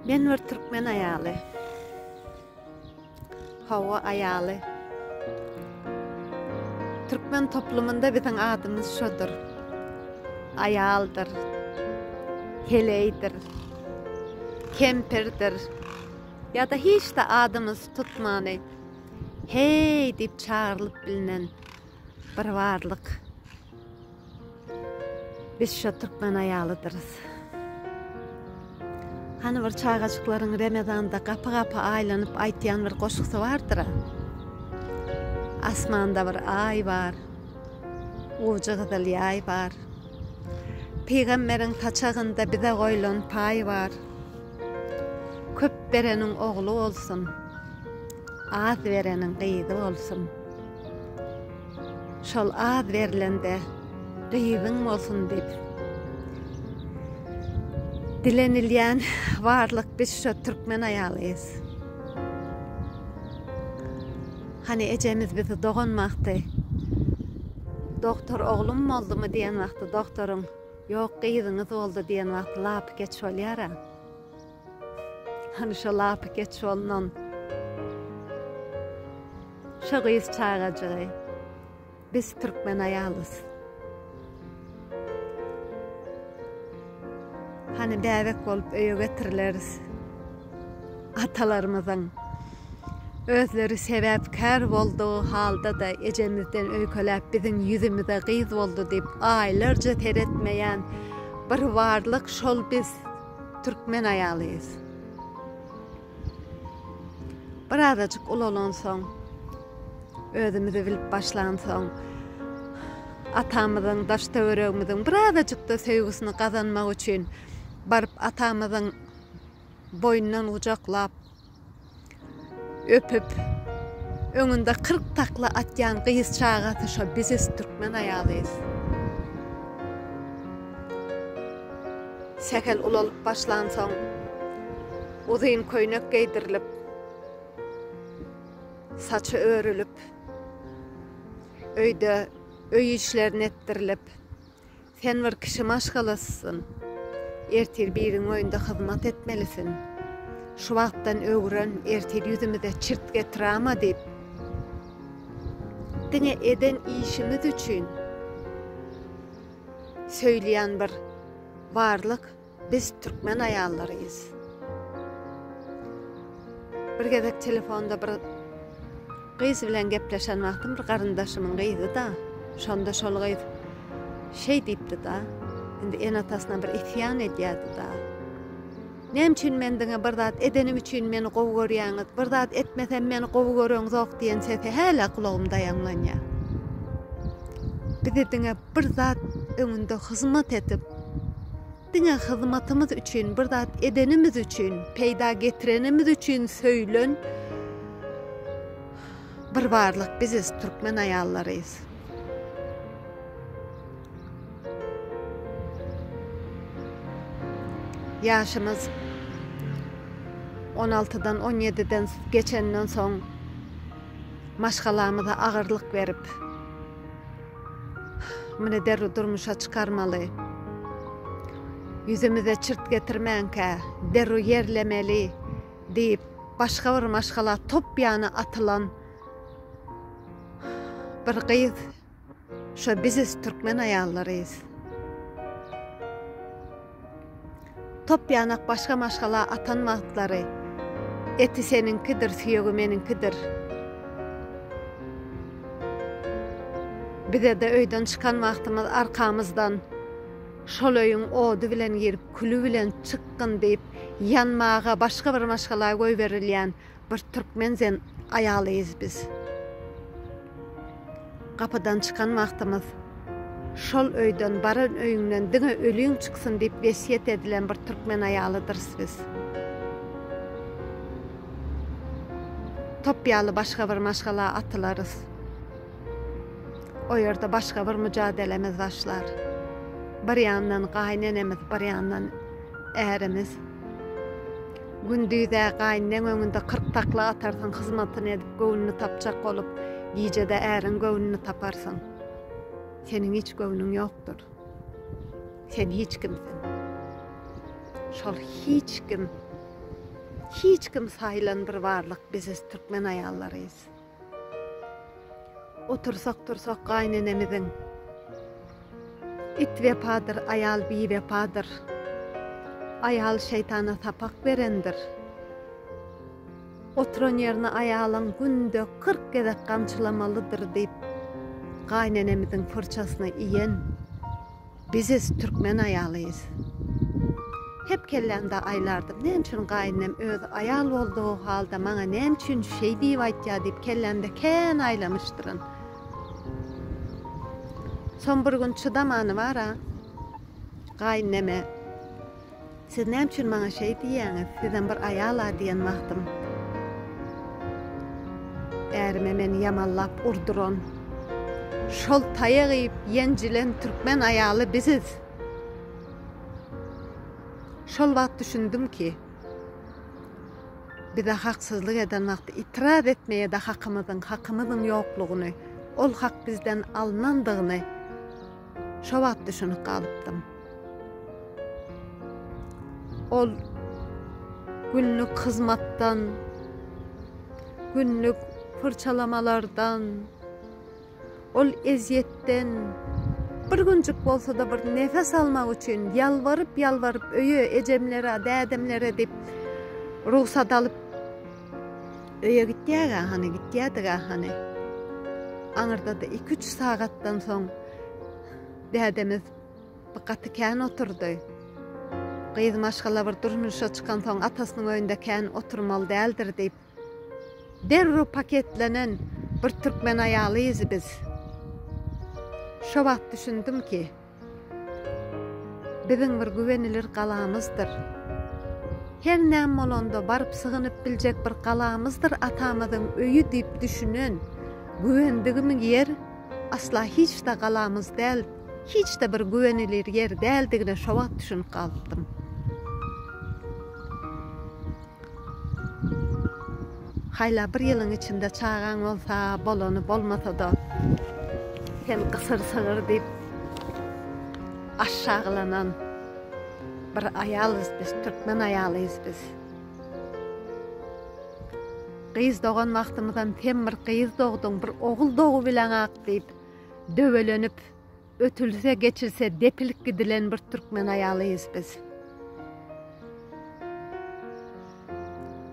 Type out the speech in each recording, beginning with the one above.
Men bir türkmen aýaly. Hawa aýaly. Türkmen toplumynda biziň adymyz şodur. Aýaldyr. Heleýdir. Kempirdir. Ýa-da hiç-de adymyz tutmany Heý diýip çagyrylyp bilinen bir barlyk. Biz şo türkmen aýalydyrys. Hany bir çagajyklaryň Remezanda gapy-gapy aýlanyp aýtýan bir goşgusy bardyr-a. Asmanda bir aý bar, ujy gyzyl ýaý bar. Pygamberiň saçagynda bize goýlan paý bar. Köp bereniň ogly bolsun, az bereniň gyzy bolsun. Şol az berlende gyzyň bolsun diýip dilenilýän barlyk biz şo türkmen aýalys. Hany ejemiz bizi dogan wagty dogtor oglum boldumy diýen wagty dogtoryň ýok gyzyňyz boldy diýen wagty lapykeç bolýara. Hany şo lapykeç bolnan şo gyz çagajygy biz türkmen aýalys. Hany bäbek bolup öýe getirileris. Atalarymyzyň özleri sebäpkär boldugy halda-da ejemizden öýkeläp biziň ýüzümize gyz boldy diýip aýlarja seretmeýän bir barlyk şol biz türkmen aýalys. Birazajyk ulalansoň, özümizi bilip başlansoň, atamyzyň, daş-töweregimiziň birazajyk-da söýgüsini gazanmak üçin baryp atamyzyň boýnundan gujaklap, öpüp, öňünde 40 takla atýan gyz çagasy şo biziz türkmen aýalys. Sähel ulalyp başlansoň, uzyn köýnek geýdirilip, saçy örülip, öýde öý işlerini etdirilip, Sen bir kişi maşgalasysyn. Ertir biriň öýünde hyzmat etmelisin. Şu wagtdan öwren, ertir ýüzümize çirt getirama diýip, diňe eden işimiz üçin söýülýän bir barlyk biz türkmen aýallaryyz. Bir gezek telefonda bir gyz bilen gepleşen wagtym bir garyndaşymyň gyzy-da, şonda şol gyz şeý diýipdi-da, indi ene-atasyna bir isýan edýärdi-da. Näme üçin men diňe bir zat edenim üçin meni gowy görýäňiz, bir zat etmesem meni gowy göreňzok diýen sesi hälä gulagymda ýaňlanýar. Bizi diňe bir zat öňünde hyzmat edip, diňe hyzmatymyz üçin, bir zat edenimiz üçin, peýda getirenimiz üçin söýlen bir barlyk biziz, türkmen aýallaryyz. Ýaşymyz on altydan, on ýediden geçenden soň maşgalamyza agyrlyk berip, muny derrew durmuşa çykarmaly. Ýüzümize çirt getirmänkä, derrew ýerlemeli diýip, başga bir maşgala top ýany atylan bir gyz Şo biziz türkmen aýallaryyz. Top ýanak başga maşgala atan wagtlary eti seniňkidir süýegi meniňkidir. Bizede öýden çykan wagtymyz arkamyzdan şol öýüň ody bilen girip küli bilen çykgyn diýip ýanmaga başga bir maşgala goýberilýän Bir türkmen zen aýalyyz biz. Gapydan çykan wagtymyz şol öýden baran öýüňden diňe öliň çyksyn diýip wesýet edilen bir türkmen aýalydyrys biz. Top ýaly başga bir maşgala atylarys. O ýerde başga bir müjadelemiz başlar. Bir ýandan gaýynenemiz, bir ýandan ärimiz. Gündiz-ä gaýyneň öňünde 40 takla atarsyň, hyzmatyny edip göwnüni tapjak bolup, gije-de äriň göwnüni taparsyň. Seniň hiç göwnüň ýokdur. Sen hiç kimsiň. Şol hiç kim. Hiç kim saýylan bir barlyk biziz türkmen aýallaryyz. Otursak tursak gaýynenemiziň It wepadyr, aýal biwepadyr. Aýal şeýtana sapak berendir. Oturan ýerine aýalyň günde 40 gezek gamçylamalydyr diýip gaýynenemiziň fyrçasyny iýen Biziz türkmen aýalyyz. Hep kellämde aýlardym, näme üçin gaýynem özi aýal boldugy halda maňa näme üçin şeý diýip aýtýar diýip kellämde kän aýlamyşdyryn. Soň bir gün çydamany bar-a, gaýyneme Siz näme üçin maňa şeý diýýäňiz, sizem bir aýal-a diýen wagtym, ärime meni ýamanlap urduran, şol taýak iýip ýenjilen türkmen aýaly biziz. Şol wagt düşündim ki, bize haksyzlyk eden wagty itiraz etmeye-de hakymyzyň, hakymyzyň ýoklugyny, ol hak bizden alnandygyny şo wagt düşünip galypdym. Ol günlük hyzmatdan, günlük fyrçalamalardan, ol ezýetden bir günjük bolsa-da bir nefes almak üçin ýalbaryp-ýalbaryp öýe, ejemlere, dädemlere diýip rugsat alyp öýe gitýäg-ä hany, gitýädik-ä hany. Aňyrda-da iki-üç sagatdan soň dädemiz Bu gaty kän oturdy. Gyz maşgala bir durmuşa çykansoň atasynyň öýünde kän oturmaly däldir diýip, derrew paketlenen bir türkmen aýalyyz biz. Şo wagt düşündim ki, biziň bir güwenilir galamyzdyr. Her näme bolanda baryp sygynyp biljek bir galamyzdyr atamyzyň öýi diýip düşünen, güwendigim ýer asla hiç-de galamyz däl. Hiç-de bir güwenilir ýer däldigine şo wagt düşünip galypdym. Haýla bir ýylyň içinde çagaň bolsa bolany bolmasa-da sen gysyr sygyr diýip aşşagylanan bir aýalys biz, türkmen aýalys biz. Gyz dogan wagtymyzam sen bir gyz dogduň, bir ogul dogubileňak diýip Döwelenip, ötülse, geçilse depilip gidilen bir türkmen aýalyyz biz.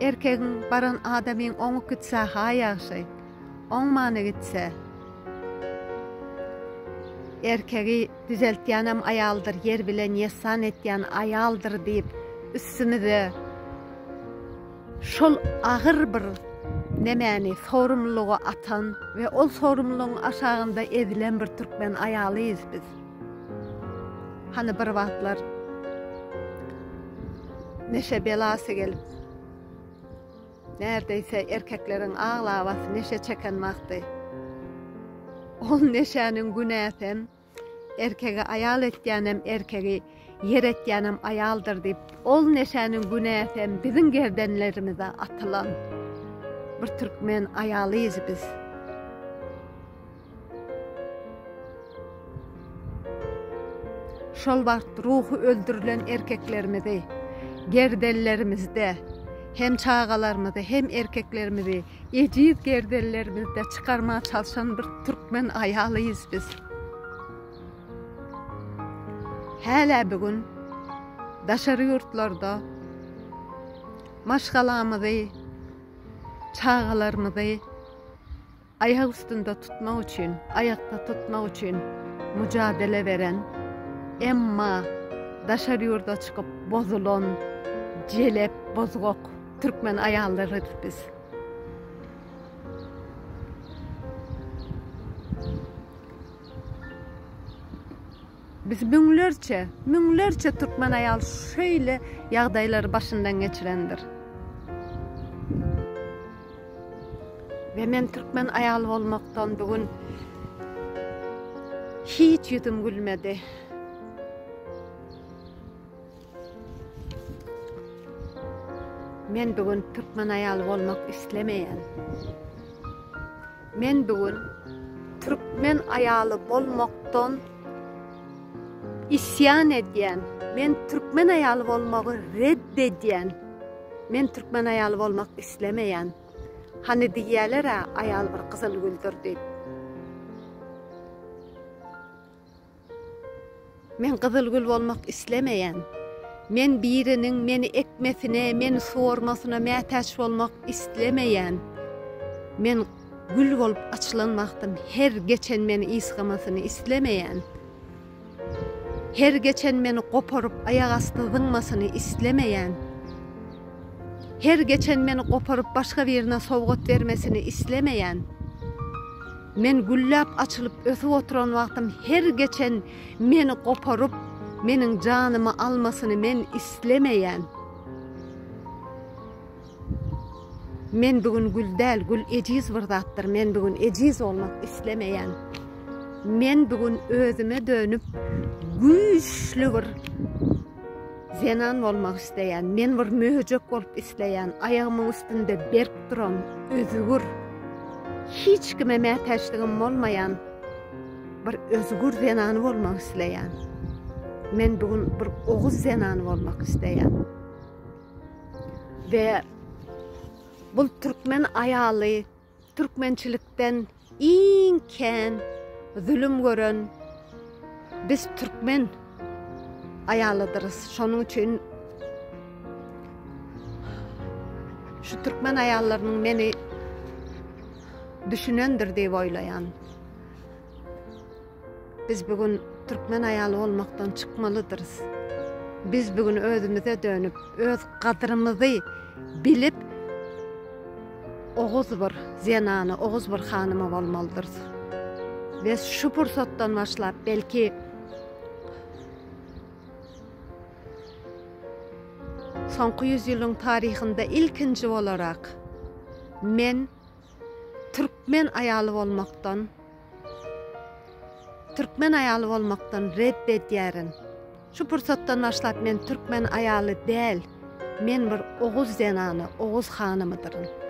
Erkegiň baran adamyň oňup gitse ha ýagşy, oňmany gitse, erkegi düzeltýänem aýaldyr, ýer bilen ýessan etýän aýaldyr diýip üstümize Şol agyr bir nemäni, sorumlylygy atan we ol sorumlylygyň aşagynda ezilen bir türkmen aýalyyz biz. Hany bir wagtlar neşe belasy gelip, närdeyse erkekleriň aglabasy neşe çeken wagty, ol neşäniň günäsem Erkegi aýal etýänem erkegi ýer etýänem aýaldyr diýip, ol neşäniň günäsem biziň gerdenlerimize atylan bir türkmen aýalyyz biz. Şol wagt ruhy öldürilen erkeklerimizi gerdenlerimizde hem çagalarymyzy hem erkeklerimizi Ejiz gerdenlerimizde çykarmaga çalşan bir türkmen aýalyyz biz. Hälä bu gün daşary ýurtlarda maşgalamyzy, çagalarymyzy aýak üstünde tutmak üçin, aýakda tutmak üçin müjadele beren, emma daşary ýurda çykyp bozulan, jelep, bozgak Türkmen aýallarydys biz. Biz müňlerçe, müňlerçe türkmen aýal şeýle ýagdaýlary başyndan geçirendir. We men türkmen aýaly bolmakdan bu gün hiç ýüzüm gülmedi. Men bu gün türkmen aýaly bolmak islemeýän. Men bu gün türkmen aýaly bolmakdan isýan edýän. Men türkmen aýaly bolmagy red edýän. Men türkmen aýaly bolmak islemeýän. Hany diýýäler-ä aýal bir gyzyl güldür diýip. Men gyzyl gül bolmak islemeýän. Men biriniň meni ekmesine, meni suwarmasyna mätäç bolmak islemeýän. Men gül bolup açylan wagtym her geçen meni ysgamasyny islemeýän. Her geçen meni goparyp aýak asty zyňmasyny islemeýän. Her geçen meni goparyp başga birine sowgat bermesini islemeýän. Men gülläp açylyp ösüp oturan wagtym her geçen meni goparyp meniň janymy almasyny men islemeýän. Men bu gün gül däl, gül ejiz bir zatdyr, men bu gün ejiz bolmak islemeýän. Men bu gün özüme dönüp güýçli bir zenan bolmak isleýän. Men bir möjek bolup isleýän, aýagymyň üstünde berk duran, özgür, hiç kime mätäçligim bolmaýan bir özgür zenany bolmak isleýän. Men bu gün bir oguz zenany bolmak isleýän. We bul türkmen aýaly türkmençilikden iň kän zulum gören biz türkmen aýalydyrys. Şonuň üçin şu türkmen aýallarynyň meni düşünendir diýip oýlaýan. Biz bu gün türkmen aýaly bolmakdan çykmalydyrys. Biz bu gün özümize dönüp, öz gadrymyzy bilip, oguz bir zenany, oguz bir hanymy bolmalydyrys. We şu pursatdan başlap belki soňky ýüz ýylyň taryhynda ilkinji bolarak men türkmen aýaly bolmakdan Türkmen aýaly bolmakdan red edýärin. Şu pursatdan başlap men türkmen aýaly däl, men bir oguz zenany, oguz hanymydyryn.